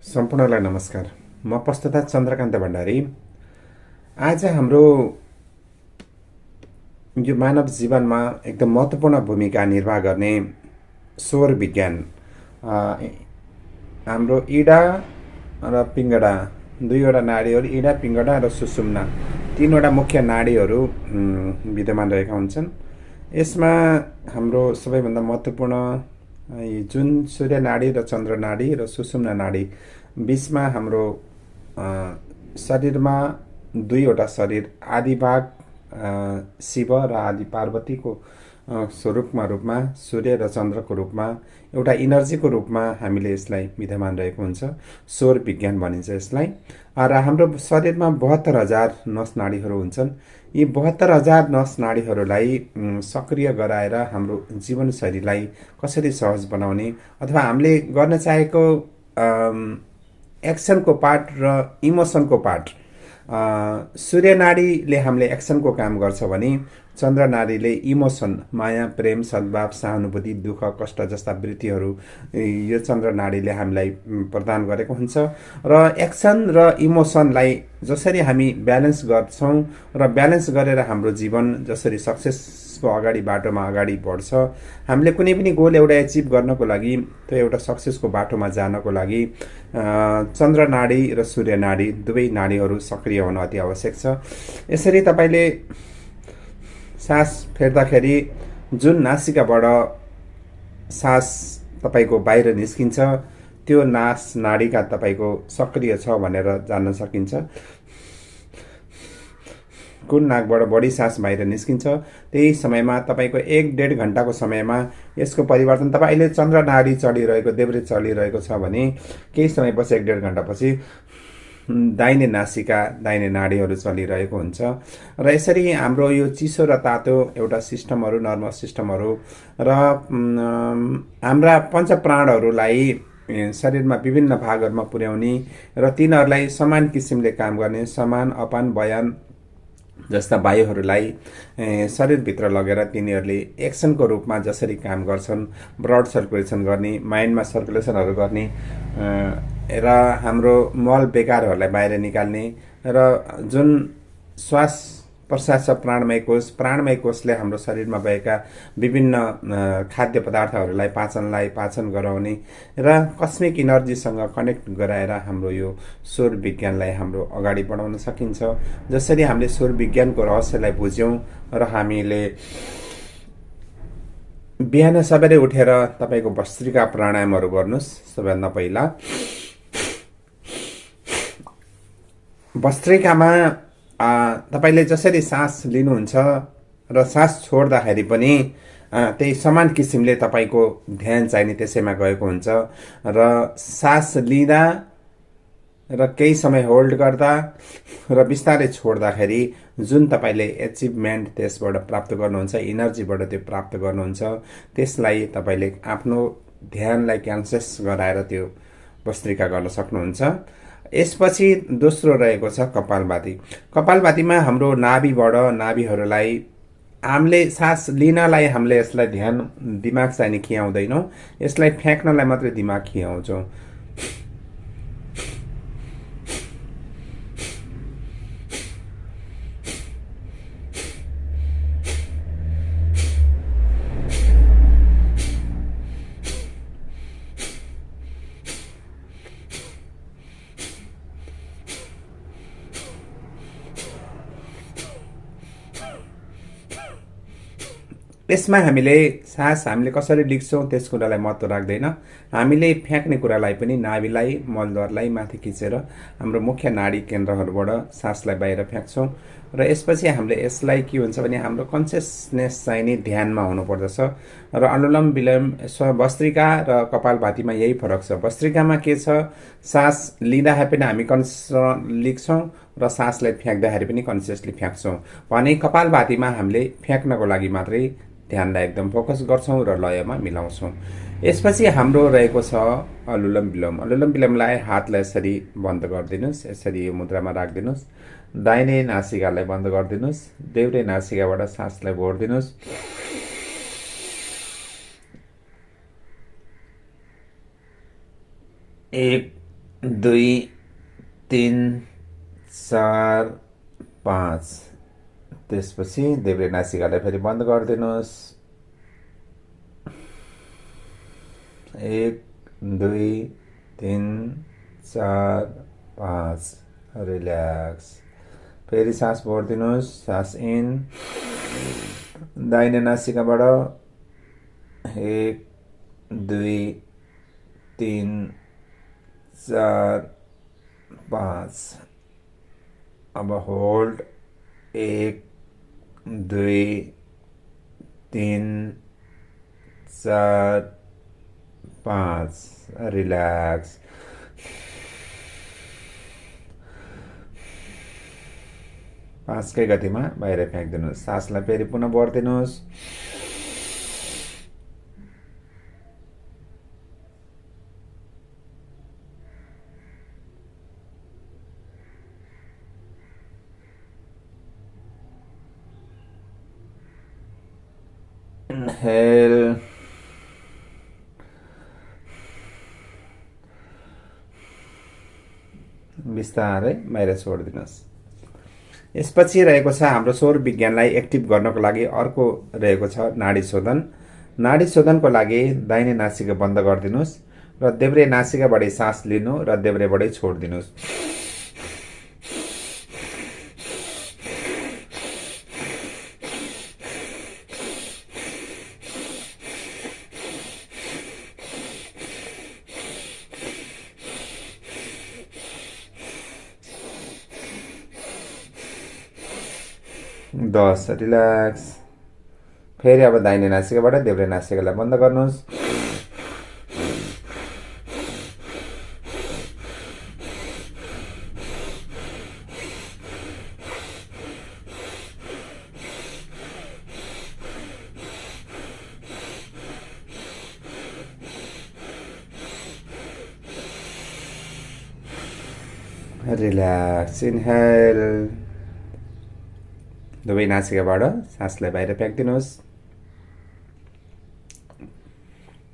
सम्पूर्णलाई नमस्कार। म प्रस्तुता चन्द्रकान्त भण्डारी। आज हाम्रो यो मानव जीवनमा एकदम महत्त्वपूर्ण भूमिका निर्वाह गर्ने स्वर विज्ञान, हाम्रो इडा र पिङ्गडा, दुईवटा नाडीहरू, इडा पिङ्गडा र सुषुम्ना, तीनवटा मुख्य नाडीहरू विद्यमान रहेका हुन्छन्। यसमा हाम्रो सबैभन्दा महत्त्वपूर्ण जुन सूर्य नाडी र चन्द्र नाडी र सुषुम्ना नाडी बीचमा हाम्रो शरीरमा दुईवटा शरीर, आदि भाग शिव र आदि पार्वतीको स्वरूपमा सूर्य र चन्द्रको रूपमा एउटा इनर्जीको रूपमा हामीले यसलाई विद्यमान रहेको हुन्छ। सौर विज्ञान भनिन्छ यसलाई। र हाम्रो शरीरमा 72,000 नस नाडीहरू हुन्छन्। यी 72,000 नस नाडीहरूलाई सक्रिय गराएर हाम्रो जीवनशैलीलाई कसरी सहज बनाउने अथवा हामीले गर्न चाहेको एक्सनको पार्ट र इमोसनको पार्ट, सूर्य नाडीले हामीले एक्सनको काम गर्छ भने चन्द्र नाडीले इमोसन, माया, प्रेम, सद्भाव, सहानुभूति, दुःख, कष्ट जस्ता वृत्तिहरू यो चन्द्र नाडीले हामीलाई प्रदान गरेको हुन्छ। र एक्सन र इमोसनलाई जसरी हामी ब्यालेन्स गर्छौँ र ब्यालेन्स गरेर हाम्रो जीवन जसरी सक्सेसको बाटोमा अगाडि बढ्छ, हामीले कुनै पनि गोल एउटा एचिभ गर्नको लागि, त्यो एउटा सक्सेसको बाटोमा जानको लागि चन्द्र नाडी र सूर्य नाडी दुवै नाडीहरू सक्रिय हुन अति आवश्यक छ। यसरी तपाईँले सास फेर्दाखेरि जुन नासिकाबाट सास तपाईँको बाहिर निस्किन्छ त्यो नास नाडीका तपाईँको सक्रिय छ भनेर जान्न सकिन्छ। कुन नाकबाट बढी सास बाहिर निस्किन्छ त्यही समयमा तपाईँको 1-1.5 घण्टाको समयमा यसको परिवर्तन, तपाईँ अहिले चन्द्र नाडी चलिरहेको, देब्रे चलिरहेको छ भने केही समयपछि 1-1.5 घण्टापछि दाहिने नासिका, दाहिने नाडीहरू चलिरहेको हुन्छ। र यसरी हाम्रो यो चिसो र तातो एउटा सिस्टमहरू, नर्भस सिस्टमहरू र हाम्रा पञ्चप्राणहरूलाई शरीरमा विभिन्न भागहरूमा पुर्याउने र तिनीहरूलाई समान किसिमले काम गर्ने, समान अपान बयान जस्ता वायुहरूलाई शरीरभित्र लगेर तिनीहरूले एक्सनको रूपमा जसरी काम गर्छन्, ब्लड सर्कुलेसन गर्ने, माइन्डमा सर्कुलेसनहरू गर्ने र हाम्रो मल बेकारहरूलाई बाहिर निकाल्ने, र जुन श्वास प्रश्वास छ प्राणमय कोषले हाम्रो शरीरमा भएका विभिन्न खाद्य पदार्थहरूलाई पाचन गराउने र कस्मिक इनर्जीसँग कनेक्ट गराएर हाम्रो यो सौर विज्ञानलाई हाम्रो अगाडि बढाउन सकिन्छ। जसरी हामीले सौर विज्ञानको रहस्यलाई बुझ्यौँ र हामीले बिहान सबैले उठेर तपाईँको भस्त्रिका प्राणायामहरू गर्नुहोस्। सबैभन्दा पहिला भस्त्रिकामा तपाईँले जसरी सास लिनुहुन्छ र सास छोड्दाखेरि पनि त्यही समान किसिमले तपाईँको ध्यान चाहिने त्यसैमा गएको हुन्छ। र सास लिँदा र केही समय होल्ड गर्दा र बिस्तारै छोड्दाखेरि जुन तपाईँले एचिभमेन्ट त्यसबाट प्राप्त गर्नुहुन्छ, इनर्जीबाट त्यो प्राप्त गर्नुहुन्छ, त्यसलाई तपाईँले आफ्नो ध्यानलाई क्यान्सस गराएर त्यो भस्त्रिका गर्न सक्नुहुन्छ। यसपछि दोस्रो रहेको छ कपालभाती। कपालभातीमा हाम्रो नाभिहरूलाई हामीले सास लिनलाई हामीले यसलाई ध्यान दिमाग चाहिने खियाउँदैनौँ, यसलाई फ्याँक्नलाई मात्रै दिमाग खियाउँछौँ। यसमा हामीले कसरी लिख्छौँ त्यस कुरालाई महत्त्व राख्दैन। हामीले फ्याँक्ने कुरालाई पनि नाभिलाई, मलद्वारलाई माथि खिचेर हाम्रो मुख्य नाडी केन्द्रहरूबाट सासलाई बाहिर फ्याँक्छौँ। र यसपछि हामीले यसलाई के हुन्छ भने हाम्रो कन्सियसनेस चाहिँ नि ध्यानमा हुनुपर्दछ। र अनुलोम विलोम, भस्त्रिका र कपालभातीमा यही फरक छ। भस्त्रिकामा के छ, सास लिँदाखेरि पनि हामी कन्सियस लिख्छौँ र सासलाई फ्याँक्दाखेरि पनि कन्सियसली फ्याँक्छौँ भने कपालभातीमा हामीले फ्याँक्नको लागि मात्रै ध्यानलाई एकदम फोकस गर्छौँ र लयमा मिलाउँछौँ। यसपछि हाम्रो रहेको छ अनुलोम विलोम। अनुलोम विलोमलाई हातलाई यसरी बन्द गरिदिनुहोस्, यसरी यो मुद्रामा राखिदिनुहोस्। दाहिने नासिकालाई बन्द गरिदिनुहोस्, देब्रे नासिकाबाट सासलाई भोर्दिनुहोस्। 1 2 3 4 5 त्यसपछि देब्रे नासिकालाई फेरि बन्द गरिदिनुहोस् 1 2 3 4 5 रिल्याक्स फेरि सास भर्दिनुहोस् सास इन दाहिने नासिकाबाट 1 2 3 4 5 अब होल्ड 1 2 3 4 5 रिल्याक्स पाँचकै गतिमा बाहिर फ्याँकिदिनुहोस् सासलाई फेरि पुनः बढ्दिनुहोस् इनहेल बिस्तारै बाहिर छोडिदिनुहोस् यसपछि रहेको छ हाम्रो स्वर विज्ञानलाई एक्टिभ गर्नको लागि अर्को रहेको छ नाडी शोधन नाडी शोधनको लागि दाहिने नासिका बन्द गरिदिनुहोस् र देब्रे नासिकाबाटै सास लिनु र देब्रेबाटै छोडिदिनुहोस् 10 रिल्याक्स फेरि अब दाहिने नासिकाबाट देब्रे नासिकालाई बन्द गर्नुहोस् रिल्याक्स इनहेल दुवै नासिकाबाट सासलाई बाहिर फ्याँकिदिनुहोस्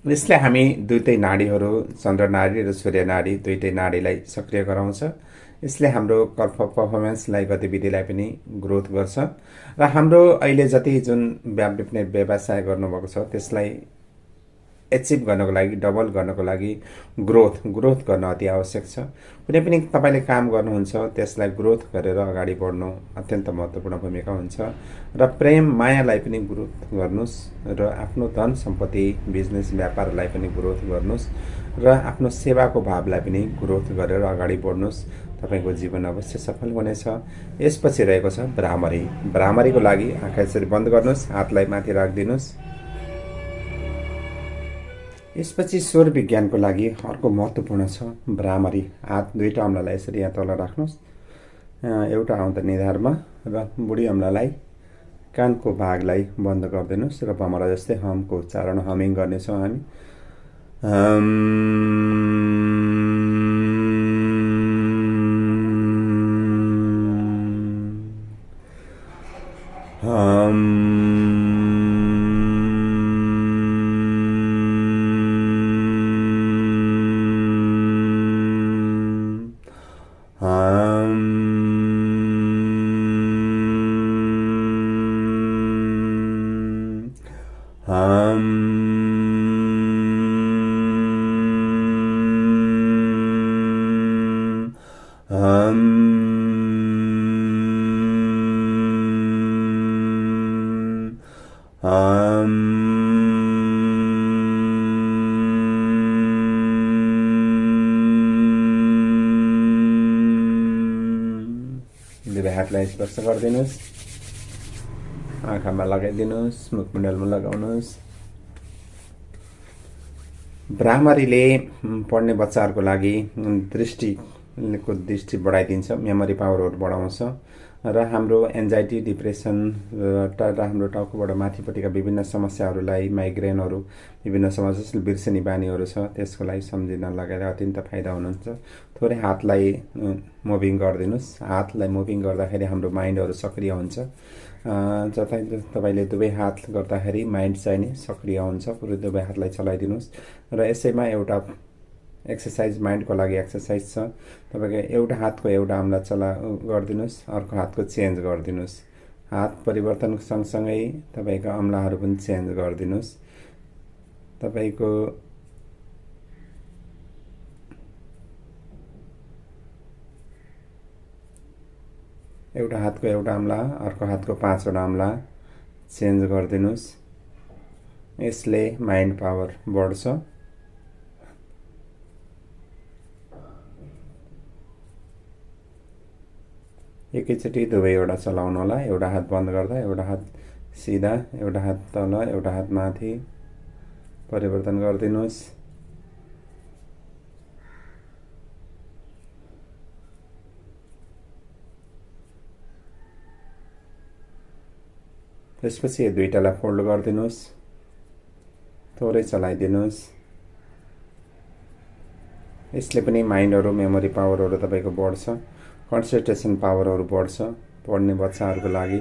यसले हामी दुईटै नाडीहरू चन्द्र नाडी र सूर्य नाडी दुईटै नाडीलाई सक्रिय गराउँछ यसले हाम्रो पर्फर्मेन्सलाई गतिविधिलाई पनि ग्रोथ गर्छ र हाम्रो अहिले जति जुन व्यवसाय गर्नुभएको छ त्यसलाई एचिभ गर्नको लागि डबल गर्नको लागि ग्रोथ गर्न अति आवश्यक छ कुनै पनि तपाईले काम गर्नुहुन्छ त्यसलाई ग्रोथ गरेर अगाडि बढ्नु अत्यन्त महत्त्वपूर्ण भूमिका हुन्छ र प्रेम मायालाई पनि ग्रोथ गर्नुस् र आफ्नो धन सम्पत्ति बिजनेस व्यापारलाई पनि ग्रोथ गर्नुस् र आफ्नो सेवाको भावलाई पनि ग्रोथ गरेर अगाडि बढ्नुस् तपाईको जीवन अवश्य सफल हुनेछ यसपछि रहेको छ भ्रामरीको लागि आँखा यसरी बन्द गर्नुस् हातलाई माथि राख्दिनुस् यसपछि स्वर विज्ञानको लागि अर्को महत्त्वपूर्ण छ भ्रामरी हात दुईटा अम्लालाई यसरी यहाँ तल राख्नुहोस् एउटा आउँदा निधारमा र बुढी अम्लालाई कानको भागलाई बन्द गरिदिनुहोस् र भमरा जस्तै हमको उच्चारण हमिङ गर्नेछौँ हामी हातलाई स्पर्श गरिदिनुहोस् आँखामा लगाइदिनुहोस् मुखमण्डलमा लगाउनुहोस् भ्रामरीले पढ्ने बच्चाहरूको लागि दृष्टि बढाइदिन्छ मेमोरी पावरहरू बढाउँछ र हाम्रो एन्जाइटी डिप्रेसन र हाम्रो टाउकोबाट माथिपट्टिका विभिन्न समस्याहरूलाई माइग्रेनहरू विभिन्न समस्या जसले बिर्सनी बानीहरू छ त्यसको लागि सम्झिन लगाएर अत्यन्त फाइदा हुनुहुन्छ थोरै हातलाई मुभिङ गरिदिनुहोस् हातलाई मुभिङ गर्दाखेरि हाम्रो माइन्डहरू सक्रिय हुन्छ तपाईले दुवै हात गर्दाखेरि माइन्ड चाहिँ नि सक्रिय हुन्छ पुरै दुवै हातलाई चलाइदिनुहोस् र यसैमा एउटा एक्सर्साइज माइन्डको लागि एक्सर्साइज छ। तपाईँको एउटा हातको एउटा औँला गरिदिनुहोस्, अर्को हातको चेन्ज गरिदिनुहोस्। हात परिवर्तन सँगसँगै तपाईँको औँलाहरू पनि चेन्ज गरिदिनुहोस्। तपाईँको एउटा हातको एउटा औँला, अर्को हातको 5 वटा औँला चेन्ज गरिदिनुहोस्। यसले माइन्ड पावर बढ्छ। एकैचोटि दुवैवटा चलाउनु होला। एउटा हात बन्द गर्दा एउटा हात सिधा, एउटा हात तल, एउटा हात माथि परिवर्तन गरिदिनुहोस्। त्यसपछि दुईटालाई फोल्ड गरिदिनुहोस्, थोरै चलाइदिनुहोस्। यसले पनि माइन्डहरू, मेमोरी पावरहरू तपाईँको बढ्छ, कन्सन्ट्रेसन पावरहरू बढ्छ पढ्ने बच्चाहरूको लागि।